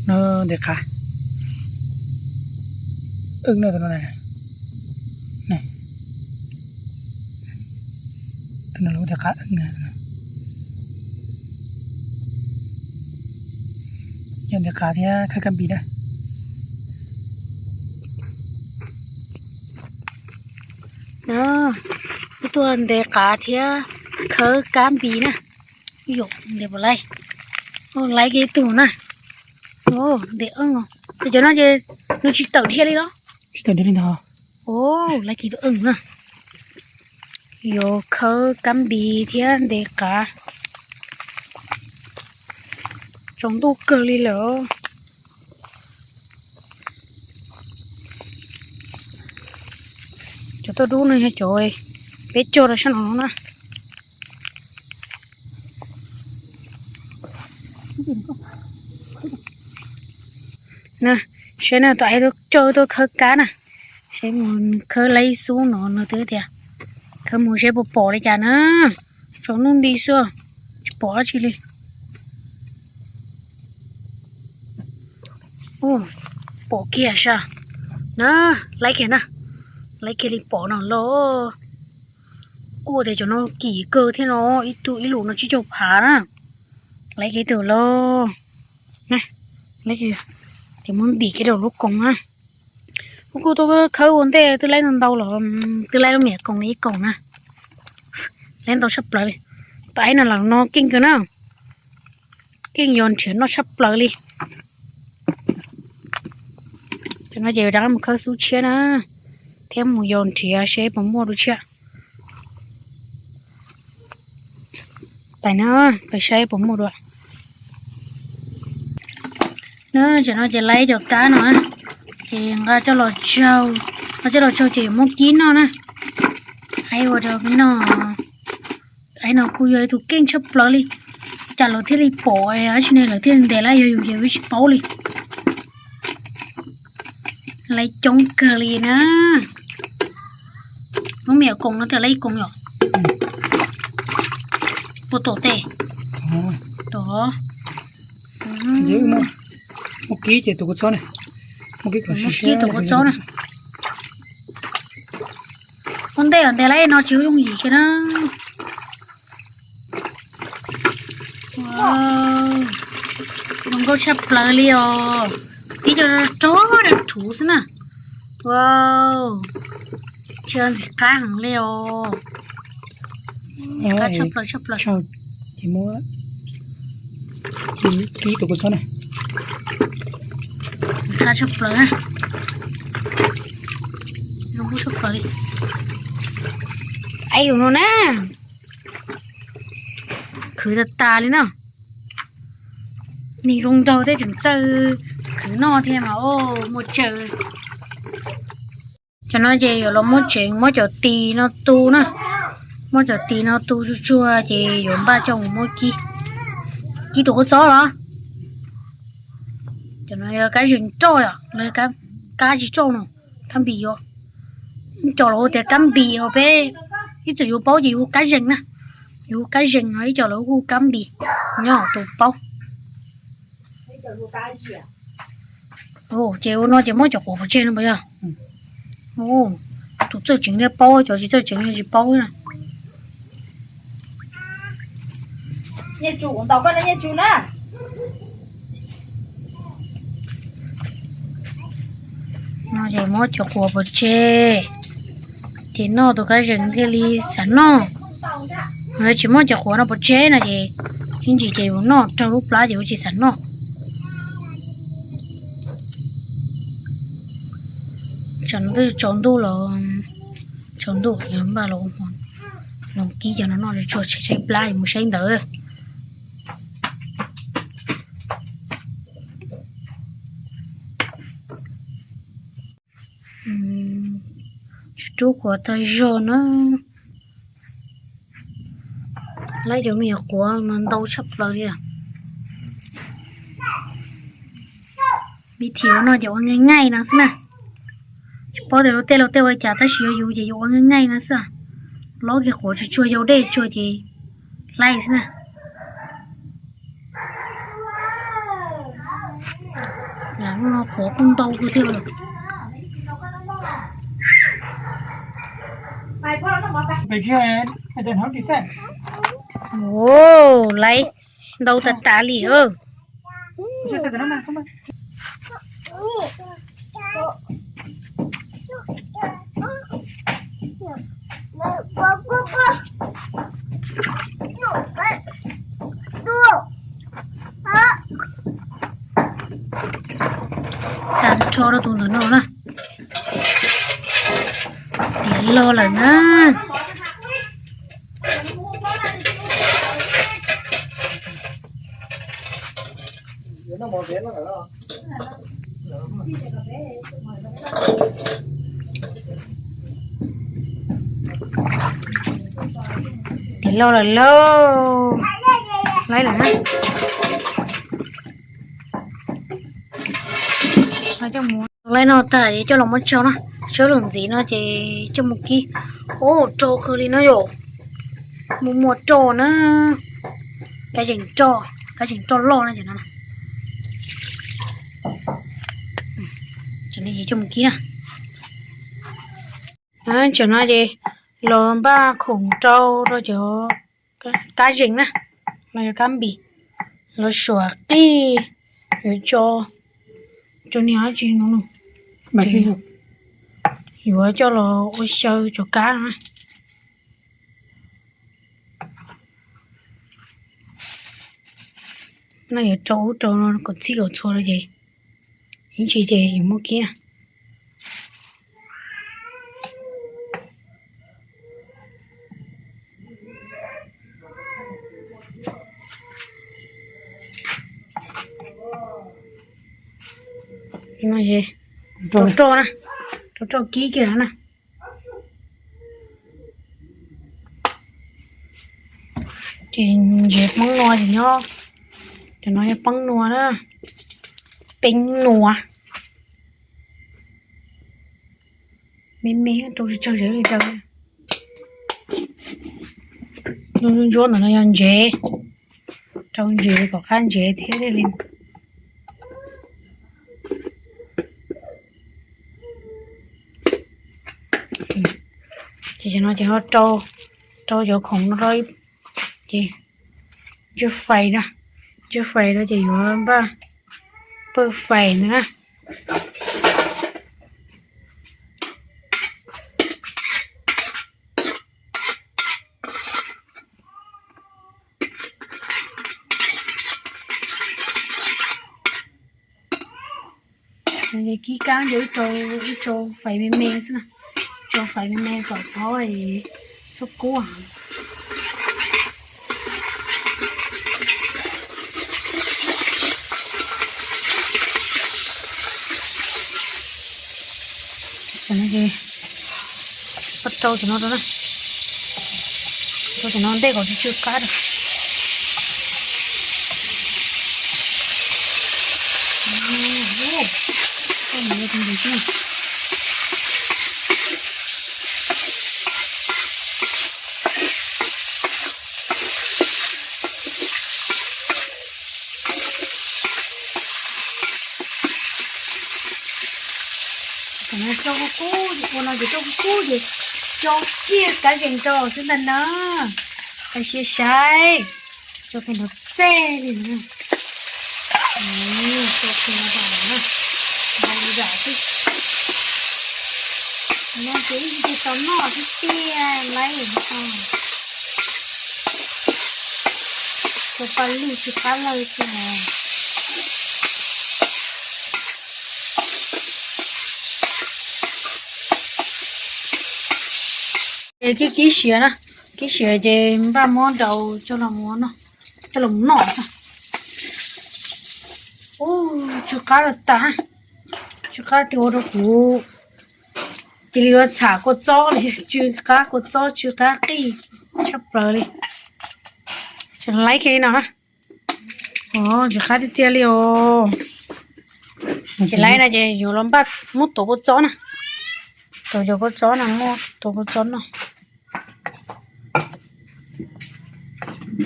Ntes qav, wb no, tus no, tus no lub ntes qav, yog ntes qav thiab khawb kab npis na. Wb tuaj ntes qav thiab khawb kab npis na. Yom, ntes puas laib? Laib kiag ib tug na. Ntes eej os. Ces cov no ces nws tsis tawm dhia li los? Tsis tawm dhia li ntag. Laib kiag tus eej na. Yuav khawb kab npis thiab ntes qav. Tsaus ntuj kawg li lawm. Cov tuaj dub no yog cov peb cog rau sab no na. Saib na, tus ais tuaj coj tuaj khawb kab na. Saib mus khawb laib xub no no twb tias khawb mus seb puas pom li cas na. Tsaus ntuj nti xwb tsis pom dab tsi li. Pom kiag sas na, laib kiag na, laib kiag li pom no lauj. Kuj tias cov no kim kawg thiab no, ib tug ib lus no tsib caug phav na. Laib kiag tus lauj. Ces muab ntim kiag rau lub koos na. Kuv kuj tuaj khawb ua ntej twb laib ntau ntau los, twb laib lub me nyuam koos li ib koos na. Laib ntau tshaj plaws li. Tus ais no lam no keej kawg na. Keej yos nrhiav noj tshaj plaws li. Cov no ces rov qab mus khawb xub tshiab na, thiab mus yos nrhiav seb puas muaj dua tshiab. Pais na, pais saib puas muaj dua. Tam no ces laib cov kab no, ces nqa coj los tsaug, nqa coj los tsaug ces yuav muab kib noj na. Ais ua rau noj, ais no kuj yog ib tug keej tshaj plaws li. Cas lawv thiaj li pom dab tsi ne, lawv thiaj li ntes laib, yog yus ces yus tsis paub li. Laib coob kawg li na. Lub me nyuam koos no tias laib ib koos yom. Puas tom tes? Tom. Muab kib ces tus kua txob na. Muab kib kom sib sib tus kua txob na. Ua ntej ntes laib no tsis yooj yim kiag na. Zoo nkauj tshaj plaws li os. Kib coj rog rog rhuv xwb na. Wow, tsis ntxim qab heev li os. Qab tshaj plaws tshaj plaws. Ces muab kib tus kua txob na. Qab tshaj plaws na. Zoo nkauj tshaj plaws li. Ais yus no na. Khwv tas tas li na. Neeg zoo nraug thiab tseem txawj khwv noj thiab mas muaj tsawg. Cov no ces yuav los muab tsev, muab cov tis no tu na. Muab cov tis no tu tsuag tsuag ces yuav npaj coj mus muab kib. Kib tus kua txob los? Cov no yog kab zees roj yom, kab tsis roj no, kab npis yom. Cov lawv hu tias kab npis os, peb ib txwm yuav paub ces yuav hu kab zees na. Yuav hu kab zees no, ib co lawv hu kab npis, nyob tus paub. Ces ua no ces muab cov quav pov tseg no puas yog? Tus txawj tsev thiaj paub, cov tsis txawj tsev tsis paub na. No ces muab cov quav pov tseg, ces noj tus kab zees thiaj li xav noj. Tsis muab cov quav no pov tseg no ces ib ntsis ces yus noj raug lub plab ces yuav tsis xav noj. Tsam no twb tsaus ntuj los, tsaus ntuj npaj los, los kib cov no noj tsuag tsuag tshaib plab es mus saib ntawd. Rub quav tag zog na. Laib cov me nyuam quav mas ntau tshaj plaws li. Vib thim no ces ua nqaij nqaij no xwb na. Tsis paub tias luag tej luag tej ua li cas tab sis yog yus ces yus ua nqaij nqaij no xwb. Lob kiag quav tsuag tsuag yau dej tsuag ces laib xwb na. Lam no quav kuj ntau kawg thiab. Laiv ntau tas tas li. Tso rau tus ntawm no na. Tiav loj lawm na. Tiav loj lawm lauj. Laib lawm na. Laib no tag es coj los muab tsau na. Tsau lwm ntxiv no ces coj mus kib. Ub, rau kawg li no yom. Muaj muaj roj na. Kab zeem roj, kab zeem roj loj na. Cov no ces coj mus kib na. Cov no ces los npaj khoom rau rau cov kab zeem na, los yog kab npis, los suam qij, yuav tso, tso niag dab tsi no, yuav coj los ua xyaw cov kab no na. No yuav rau ub rau no kom txhij kom txhua no ces ib ntsis ces yuav muab kib na. Rau roj na, rau roj kib kiag na. Ces ntsev peeb nua ces nyob, cov no yog peeb nua na, peeb nua. Me me rau tsawg tsawg li daws. Ntsuab ntsuab ntawm no yog ntsev, rau ntsev kom qab ntsev thiab li. Ces no ces rau, rau cov khoom no rau, ces ntsuab fais na, ntsuab fais rau ces yuav npaj pawj fais ntawd na. Kib kab ntawd ib rau fais me me xwb na, rau fais me me kom txhob, txhob kub. Rau cov no rau na, rau cov no ntej kom tsw tsw qab rau. Rau kub kub, ua no ces rau kub kub ces rau kiag kab zees rau xwb ntag na. Koj siab saib, rau kiag nrov txej li na. Rau kiag no na, ntau li zam xwb. No ces ib ntsis tau noj xwb tiag lauj. Rau paj lug tsw qab lawg tiag. Ces kib kib siav na, kib siav ces npaj muab nrau coj los, coj los noj xwb. Ub, tsw qab tas, tsw qab tiag ua rau kuv cia li yuav txham kua txob li, tsw qab kua txob tsw qab qij tshaj plaws li. Tseem laib kiag li no. Tsw qab tiag tiag li os. Ces laib no ces yuav los npaj muab tuav kua txob na. Tuav cov kua txob no, muab tuav kua txob no.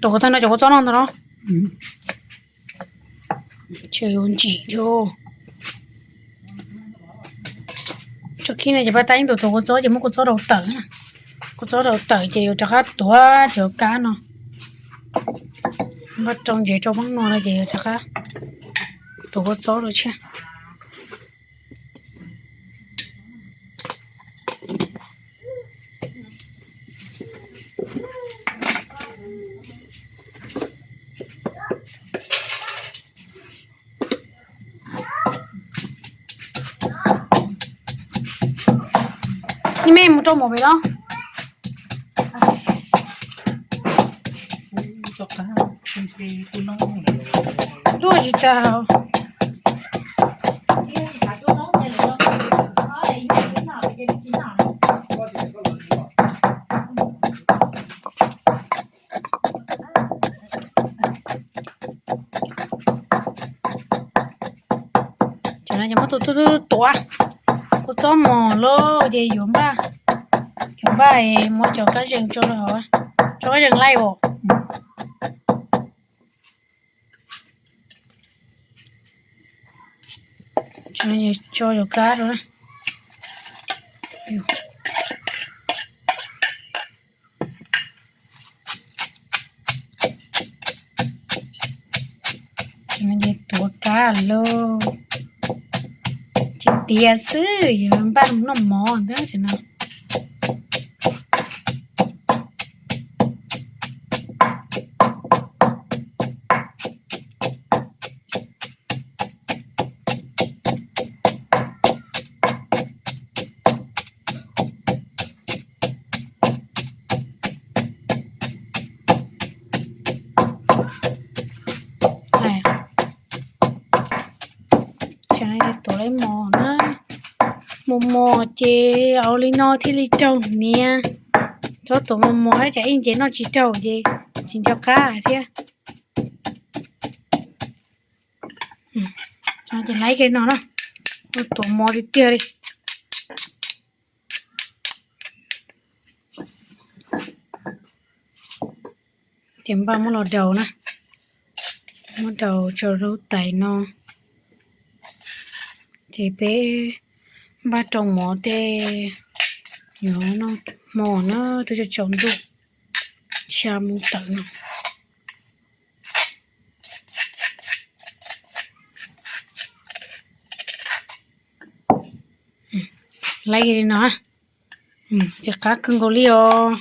Tuav tag no cov kua txob no ntag no. Tseem yuav ntsim thiab. Tso khib no ces pab tab ib ntus tuav kua txob ces muab kua txob rau tawm na. Kua txob rau tawm ces yuav rov qab tuav cov kab no. Npaj rau ntsev rau poob no no ces yuav rov qab tuav kua txob rau thiab. Ni mej mus rau mov pem los. Luaj tsis tau. Ces no ces muab tus tuav, kua txob mos lawm ces yuav npaj, yuav npaj muab cov kab zees tso rau hauv, tso kab zees laij os. Tso cov kab rau na. Tuav kab lauj, ces tiav xwb yuav npaj noj mov ntag no. Tuav ib mos na, mos mos ces ua li no thiaj li raug hniav. Txhob tuav mos mos tsam ib nce noj tsis raug ces tsis nco qab thiab. Ces laib kiag no na, tuav mos tiag tiag li. Ces npaj muab los daus na, muab daus tso rau tais no. Ces peb npaj rau mov tej, yuav noj hmo na, twb tsaus ntuj, xya moo tawm no. Laib li no, ces qab kawg nkaus li os.